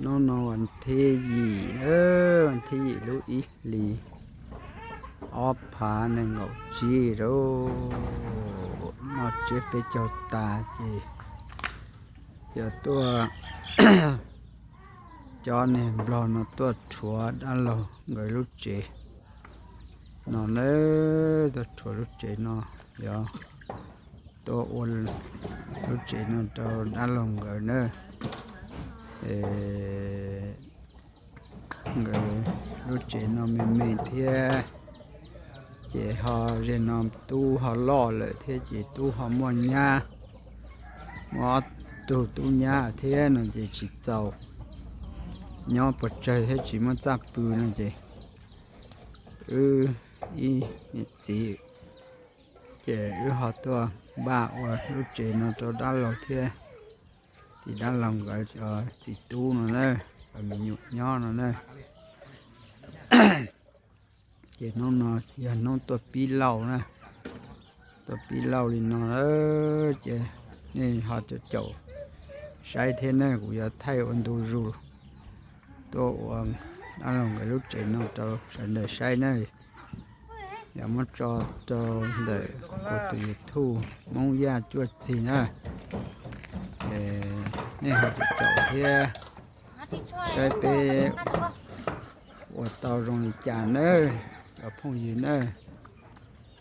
Hnub no vas thib yim, vas thib yim lub ib hlis ob phav nees nkaum tsib lawm, noj tsiab peb caug tas ces yog tuaj, cov niag nplog no tuaj rhuav dab laug nkawd lub tsev no na, tuaj rhuav lub tsev no, yog tuaj ua lub tsev no rau dab laug nkawd na. Nkawd lub tsev no me me thiab, ces ho zej no tub ho loj lawm thiab ces tub ho muaj nyab, muaj ob tug tub nyab thiab no ces tsis txaus nyob pes tsawg thiab tsis muaj txaj pw no ces wb ib niam txiv ces wb ho tuaj npaj ua lub tsev no rau dab laug thiab, ces dab laug nkawd txiv tub no na, me nyuam nyob no na. Ces hnub no yog hnub tuaj pib lauj na, tuaj pib lauj li no, ces nej ho caum caum saib thiab na, kuv yuav thaij ua ntu zus tuaj ua dab laug nkawd lub tsev no rau sawv daws saib na. Yog muab tso rau ntawm kuv tus YouTube Hmoob Yaj Cuaj Txig na, nej ho caum caum thiab saib peb ua tau zoo li cas nawb cov phooj ywg nawb.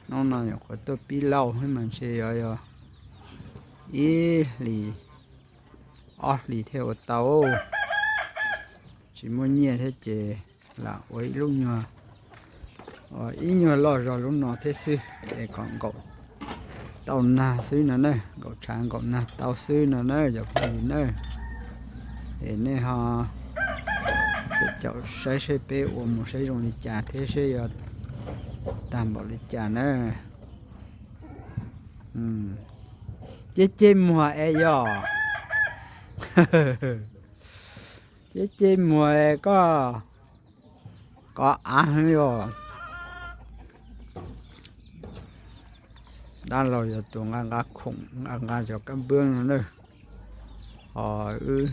Hnub no nyuam qhuav tuaj pib lauj xwb mas ntshe yuav yog ib hlis ob hlis thiaj ua tau. Tsis muaj nyiaj thiab ces lam ua ib lub nyuag, ib nyuag loj zog lub no thiab xwb es kom nkaum tau nag xwb no na, nkaum tshav nkaum nag tau xwb no na cov phooj ywg na. Es nej ho caum caum saib seb peb ua mus saib zoo li cas thiab seb yuav tag npaum li cas na. Ceb ceb muag es yog, ceb ceb muag es koj kov av heev yog. Dab laug yog tus nqa nqa khoom nqa nqa cov kab npwb no na, ho wb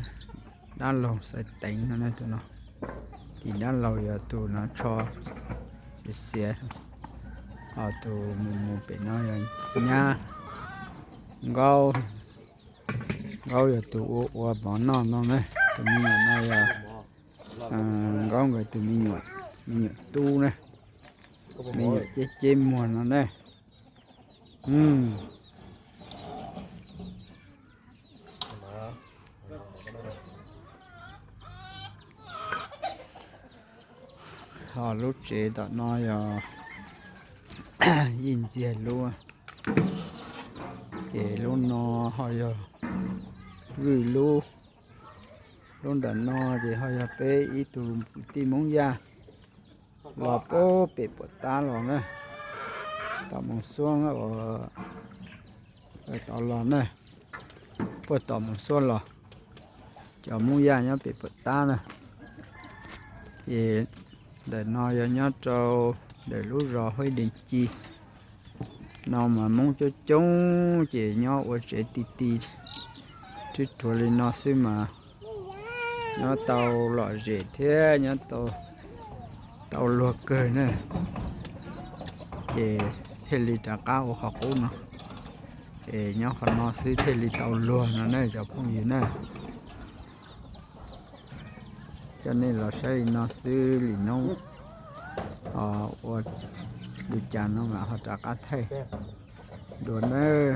dab laug Xaiv Teev no na, tus no, tim dab laug yog tus no tsho xiav xiav, ho tus mus mus pem no yog nyab Nkaub, Nkaub yog tus ua ua mov noj no na, tus me nyuam no yog Nkaub nkawd tus me nyuam, me nyuam tub na, me nyuam ceb ceb muag no na. Ho lub tsev tom no yog Yij Ntxiag lub, ces lub no ho yog Vwj lub. Lub ntawm no ces ho yog peb ib tug kwv tij Hmoob Yaj los puag pem puag ta los na, tom Moos Xuab uas tod los na, puag tom Moos Xuab los, cov Hmoob Yaj nyob pem puag ta na. Ces ntawm no yog nyob rau ntawm lub zos Huab Dees Ci no mas Hmoob coob coob ces nyob ua tsev ti ti rhuav rhuav li no xwb mas nyob tau lom zem thiab nyob tau luag kawg na, ces thiaj li rov qab ua qhov qub no, es nyob qhov no xwb thiaj li tau luag no na cov phooj ywg na. Coj nej los saib li no xwb, li no ua li cas no mas ho rov qab thaij dua nawb.